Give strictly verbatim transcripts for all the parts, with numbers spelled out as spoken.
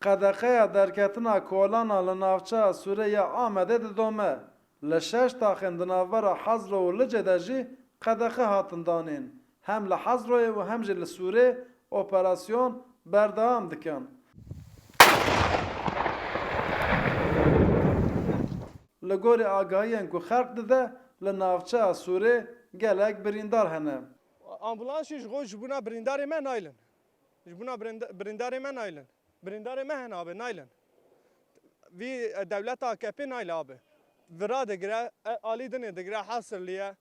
Qedexeya derketina kolanan li navçeya Sûrê ya Amedê didome. Li şeş taxên di navbera Hezro û Licê de jî qedexe hatin danîn. Hem li Hezroyê û hem jî li Sûrê operasyon berdewam dikin. Li gorî agahiyên ku xelk dide, li navçeya Sûrê gelek birîndar hene. Ambulansî ji xwe ji bona birîndarê me naylin. Ji bona birinda-, birîndarê me naylin. Birîndarê me hene abi, naylin. Vî, e, dewleta A K P nayle abi. Vira digire, e, alî dinê digire, hasirliye.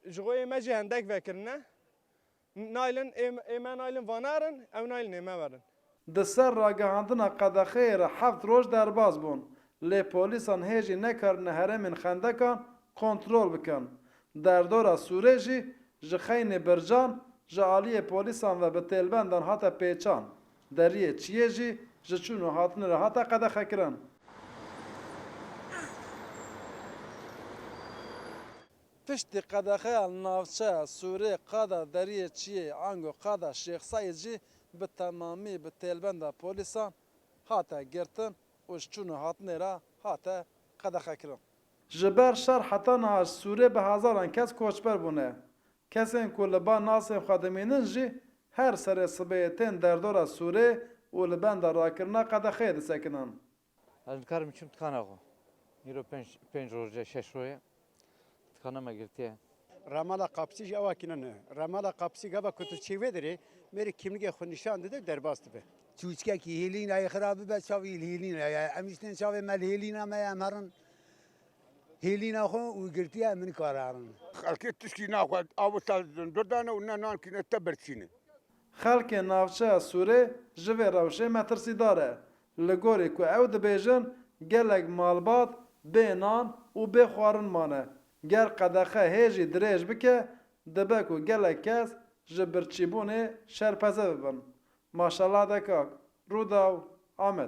Ji xwe ê me jî hendek vekirine. Naylin, ê, ê me naylin vanerin, ew naylin ê me werin. Di ser ragihandina qedexeyê re heft roj derbas bûn, lê polîsan hê jî nekarine herêmên Xendekan kontrol bikin. Derdora Sûrê jî ji xeynê Bircan ji aliyê polîsan ve bi têlbendan hate pêçan. Deriyê Çiyê jî ji çûn û hatinê re hate qedexekirin. Piştî qedexeya li navçeya Sûrê qada Deriyê Çiyê ango qada Şêx Seîd jî bi temamî bi têlbenda polîsan hate girtin û ji çûn û hatinê re hate qedexekirin. Ji ber şer heta niha ji Sûrê bi hezaran kes koçber bûne. Kesên ku li ba nasên xwe dimînin jî her serê sibehê tên derdora Sûrê û li benda rakirina qedexeyê disekinin. Ez nikarim çim tikana xwe. Îro pênc, pênc roj e, şeş roj e. Tikana me girtiye. Ramala Qapsî jî ewa kîne ne. Ramala Qapsî gava ku tu çê wê dirê, mêrê kimligê xwe nîşan dide, derbas dibe. Çûçkekî hêlînayê xira bibe, çavî li hêlîna ye. Em îştên çavê me li hêlîna me ye, em herin hêlîna xwe û girtiye, em nikare herin. Xelkê tişkî naxwe, aw ta durdane û ne nan kîne te birçîne. Xelkê navçeya Sûrê ji vê rewşê metirsîdar e. Li gorî ku ew dibêjin, gelek malbat bê nan û bê xwarin mane. Ger qedexe hê jî dirêj bike, dibe ku gelek kes ji birçîbûnê şerpeze bibin. Maşela Dekak, Rûdaw, Amed.